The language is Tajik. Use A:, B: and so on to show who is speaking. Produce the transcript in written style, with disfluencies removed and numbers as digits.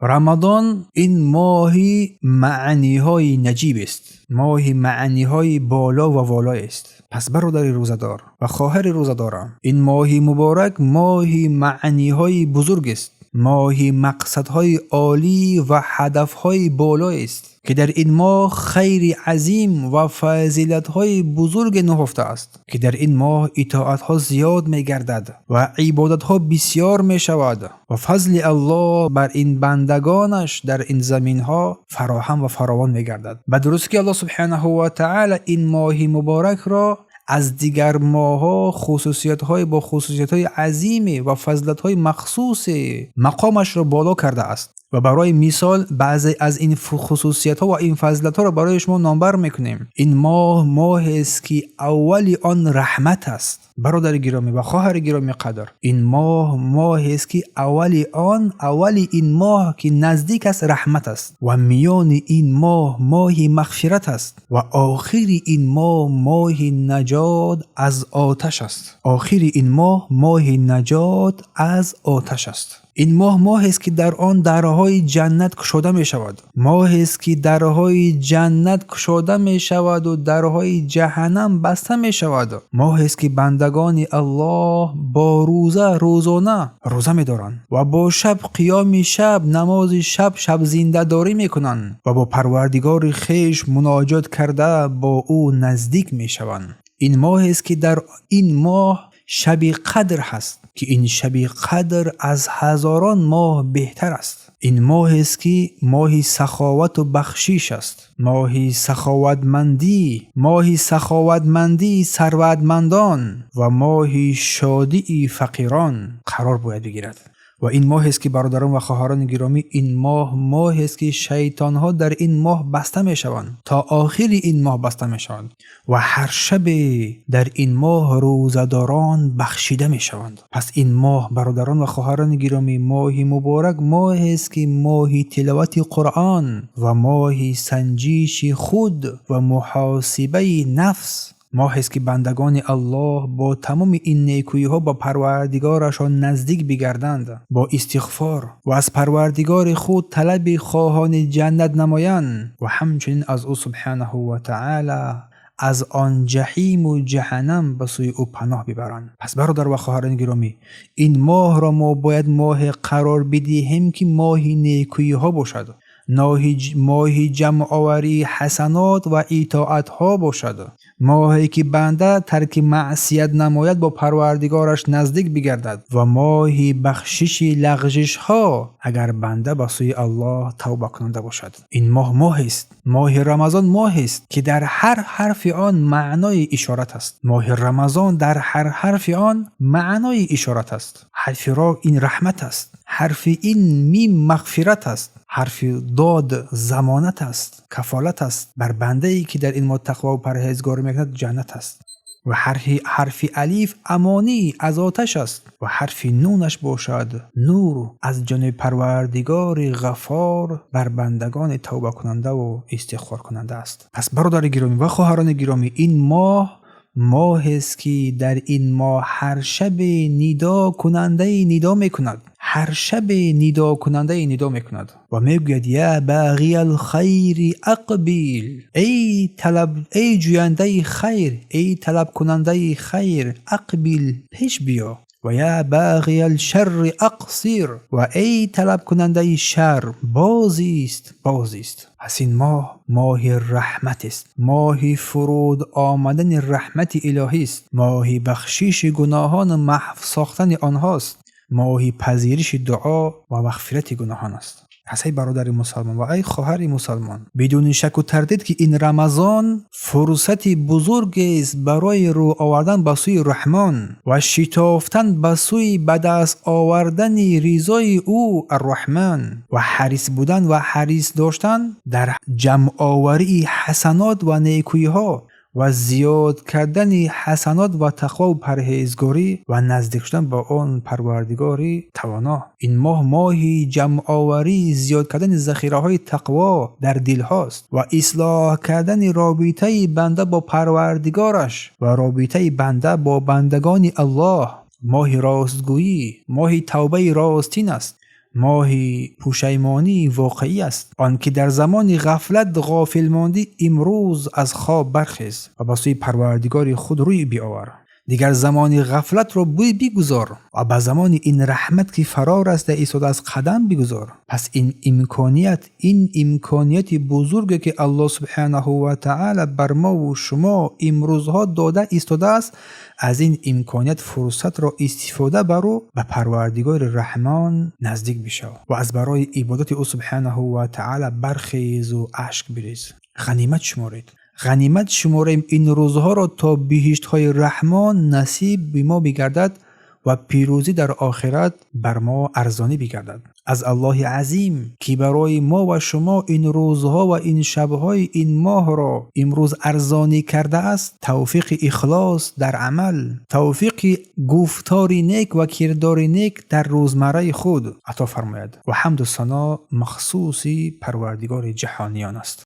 A: Рамазон ин моҳи маъниҳои наҷиб аст, моҳи маъниҳои боло ва воло аст. Пас бародари рӯзадор ва хоҳари рӯзадорам, ин моҳи муборак моҳи маъниҳои бузург аст, моҳи мақсадҳои олӣ ва ҳадафҳои боло аст, ки дар ин моҳ хайри азим ва фазилатҳои бузург нуҳуфта аст, ки дар ин моҳ итоатҳо зиёд мегардад ва ибодатҳо бисёр мешавад ва фазли Аллоҳ бар ин бандагонаш дар ин заминҳо фароҳам ва фаровон мегардад. Ба дурустӣ Аллоҳ субҳонаҳу ва таъоло ин моҳи муборакро аз дигар моҳҳо хусусиятҳои бо хусусиятҳои азиме ва фазилатҳои махсусе мақомашро боло кардааст. Ва барои мисол баъзе аз ин хусусиятҳо ва ин фазилатҳоро барои шумо номбар мекунем. Ин моҳ моҳест ки аввали он раҳмат аст. Бародари гиромӣ ва хоҳари гиромӣ қадр, ин моҳ моҳест ки аввали он, аввали ин моҳ ки наздик аст раҳмат аст ва миёни ин моҳ моҳи мағфират аст ва охири ин моҳ моҳи наҷот аз оташ аст. Охири ин моҳ моҳи наҷот аз оташ аст. Ин моҳ моҳест ки дар он дарҳои ҷаннат кушода мешавад. Моҳест ки дарҳои ҷаннат кушода мешавад ва дарҳои ҷаҳаннам баста мешавад. Моҳест ки бандагони Аллоҳ бо рӯза рӯзона рӯза медоранд ва бо шаб қиёми шаб намози шаб шаб зиндадорӣ мекунанд ва бо парвардигори хеш муноҷот карда бо ӯ наздик мешаванд. Ин моҳест ки дар ин моҳ шаби қадр ҳаст, ки ин шаби қадр аз ҳазорон моҳ беҳтар аст. Ин моҳест ки моҳи саховат ва бахшиш аст, моҳи саховатмандӣ, моҳи саховатмандии сарватмандон ва моҳи шодии фақирон қарор бояд бигирад. Ва ин моҳест ки бародарон ва хоҳарони гиромӣ, ин моҳ моҳест ки шайтонҳо дар ин моҳ баста мешаванд, то охири ин моҳ баста мешаванд ва ҳар шабе дар ин моҳ рӯзадорон бахшида мешаванд. Пас ин моҳ бародарон ва хоҳарони гиромӣ, моҳи муборак моҳест ки моҳи тиловати Қуръон ва моҳи санҷиши худ ва муҳосибаи нафс, моҳест ки бандагони Аллоҳ бо тамоми ин некӯиҳо ба парвардигорашон наздик бигарданд, бо истиғфор ва аз парвардигори худ талаби хоҳони ҷаннат намоянд ва ҳамчунин аз ӯ субҳонаҳу ва таъоло аз он ҷаҳиму ҷаҳаннам ба сӯи ӯ паноҳ бибаранд. Пас бародар ва хоҳарони гиромӣ, ин моҳро мо бояд моҳе қарор бидиҳем ки моҳи некӯиҳо бошад, моҳи ҷамъоварии ҳасанот ва итоатҳо бошад, моҳе ки банда тарки маъсият намояд бо парвардигораш наздик бигардад ва моҳи бахшиши лағжишҳо агар банда ба сӯи Аллоҳ тавба кунанда бошад. Ин моҳ моҳест, моҳи Рамазон моҳест ки дар ҳар ҳарфи он маънои ишорат аст. Моҳи Рамазон дар ҳар ҳарфи он маънои ишорат аст. Ҳарфи ро ин раҳмат аст, ҳарфи ин мим мағфират аст, ҳарфи дод замонат аст, кафолат аст бар бандае ки дар ин моҳ тақво ва парҳезгорӣ мекунад ҷаннат аст ва ҳарфи алиф амонӣ аз оташ аст ва ҳарфи нунаш бошад нур аз ҷониби парвардигори ғаффор бар бандагони тавбакунанда ва истиғфоркунанда аст. Пас бародари гиромӣ ва хоҳарони гиромӣ, ин моҳ моҳест ки дар ин моҳ ҳар шабе нидокунандае нидо мекунад, ҳар шабе нидокунандае нидо мекунад ва мегӯяд: я бағиял хайри ақбил, эй талаб, эй ҷӯяндаи хайр, эй талабкунандаи хайр, ақбил, пеш биё, ва я бағиял шарри ақсир, ва эй талабкунандаи шар, бозист, бозист. Пас ин моҳ моҳи раҳмат аст, моҳи фуруд омадани раҳмати илоҳист, моҳи бахшиши гуноҳон ва маҳв сохтани онҳост, моҳи пазириши дуо ва мағфирати гуноҳон аст. Пас эй бародари мусалмон ва эй хоҳари мусалмон, бидуни шаку тардид ки ин Рамазон фурсати бузургест барои рӯ овардан ба сӯи Раҳмон ва шитофтан ба сӯи ба даст овардани ризои ӯ Арраҳман ва ҳарис будан ва ҳарис доштан дар ҷамъоварии ҳасанот ва некӯиҳо ва зиёд кардани ҳасанот ва тақво ва парҳезгорӣ ва наздик шудан ба он парвардигори тавоно. Ин моҳ моҳи ҷамъоварии зиёд кардани захираҳои тақво дар дилҳост ва ислоҳ кардани робитаи банда бо парвардигораш ва робитаи банда бо бандагони Аллоҳ. Моҳи ростгӯӣ, моҳи тавбаи ростин аст. Моҳи пушаймонии воқеӣ аст. Он ки дар замони ғафлат ғофил мондӣ, имрӯз аз хоб бархез ва ба сӯи Парвардигори худ рӯй биовар. Дигар замони ғафлатро бигузор ва ба замони ин раҳмат, ки фаро расида истодааст, қадам бигузор. Пас ин имконият, ин имконияти бузурге, ки Аллоҳ субҳонаҳу ва таъоло бар мо ва шумо имрӯзҳо дода истодааст, аз ин имконият фурсатро истифода бару ба Парвардигори Раҳмон наздик бишав ва аз барои ибодати ӯ субҳонаҳу ва таъоло бархезу ашк бирез. Ғанимат шуморед, ғанимат шуморем ин рӯзҳоро, то биҳиштҳои Раҳмон насиб би мо бигардад ва пирӯзӣ дар охират бар мо арзонӣ бигардад. Аз Аллоҳи азим, ки барои мо ва шумо ин рӯзҳо ва ин шабҳои ин моҳро имрӯз арзонӣ кардааст, тавфиқи ихлос дар амал, тавфиқи гуфтори нек ва кирдори нек дар рӯзмарраи худ ато фармояд. Ва ҳамду сано махсуси Парвардигори ҷаҳониён аст.